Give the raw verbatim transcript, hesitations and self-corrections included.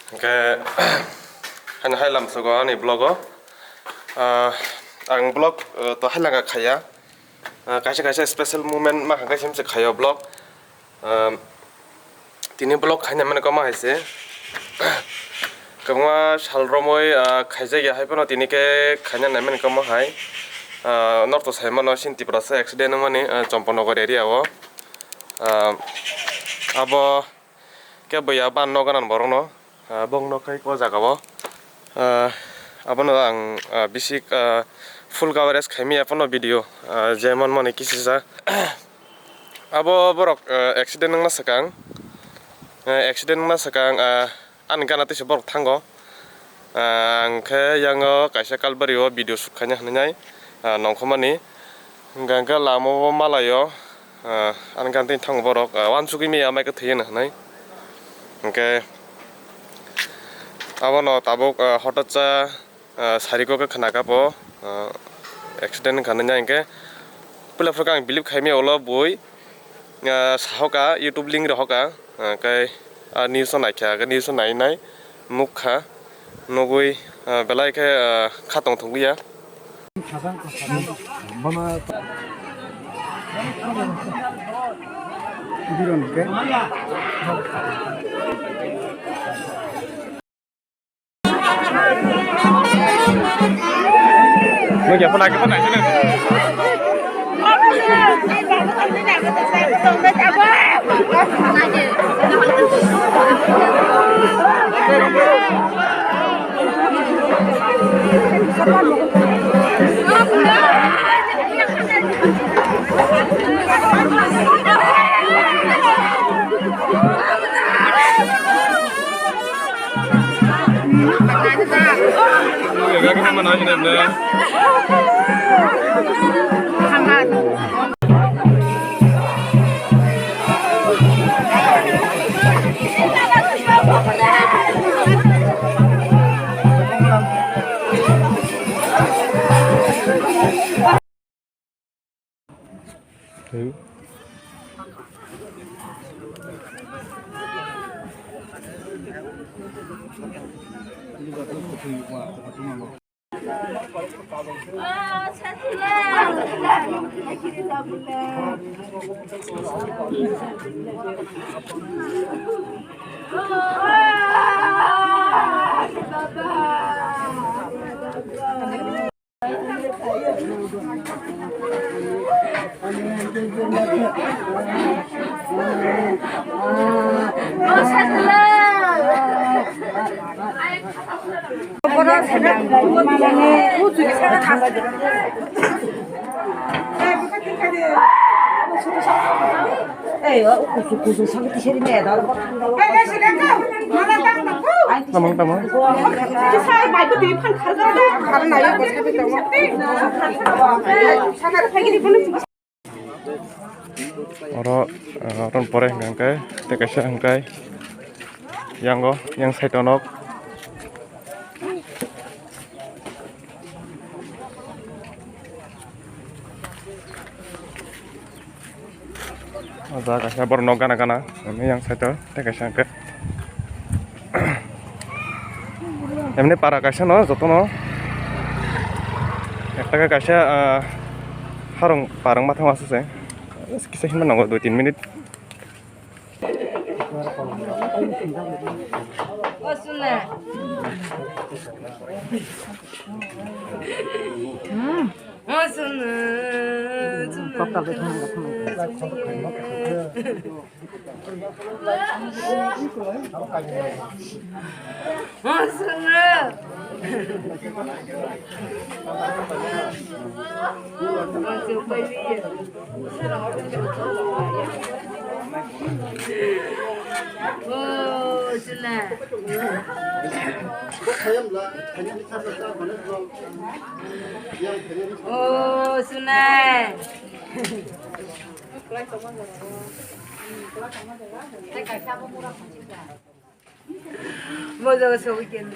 Hwnkhe, haino hai lamsogo ani vlog o. Ah, ang vlog, eh, to hai langa khaiya. Ah, kaisa kaisa special moment ma hwnkhe simse khaio vlog. Ah, tini vlog khaina mani koma hai se. Kwbangma sal romwi, ah, khaijak ya hai phano tini khe khaina nai mani koma hai. Ah, norto sai mano sini Tiprasa accident wngmani, ah, Chomponogor area o. Ah, abo khe buya ban no ganan borokno, ah, bongno khai o jaga o. Ah, abono ang, ah, bisi, ah, full coverage khaimaya phano video, ah, je man mani kisisa. Abo borok, ah, accident wngna swkang, ah, accident wngna swkang, ah, ani gana tisa borok thango. Ah, ang khe yango kaisa kalbari o video shoot khaina hinwi nai, ah, nongkhormani. Hwnkhe, hwnkhe lama o malaio, ah, ani gana tini thango borok, ah, wansugwi maya mai khe thwi hwnwi hinwi. Hwnkhe abono tabuk, ah, hotot cha, ah, sariko khe khna kha bo, ah, accident wngkha hinwi hwnkhe puila phuru khe ang believe khaimaya ulo bui, ah, sahoka YouTube link rohoka, ah, khe, ah, news o naikha, khe news o nai nai nukha, nugwi, ah, belai khe, ah, kha tongthokliya. Bono Tamang, tamang. Oro, ah, oro pore hwnkha hwnkhe, tei kaisa hwnkhe, yango, yang side o nok. O jaga kaisa borok nok gana gana, yang side o tei kaisa hwnkhe. Emni para kaisa no jotono ekta khe kaisa, ah, harung parang ma thang aswk se kisa himna nango dui tin minute. O suna. Hmm. O suna, suna. O suna. O suna. O suna. Moja se weekend.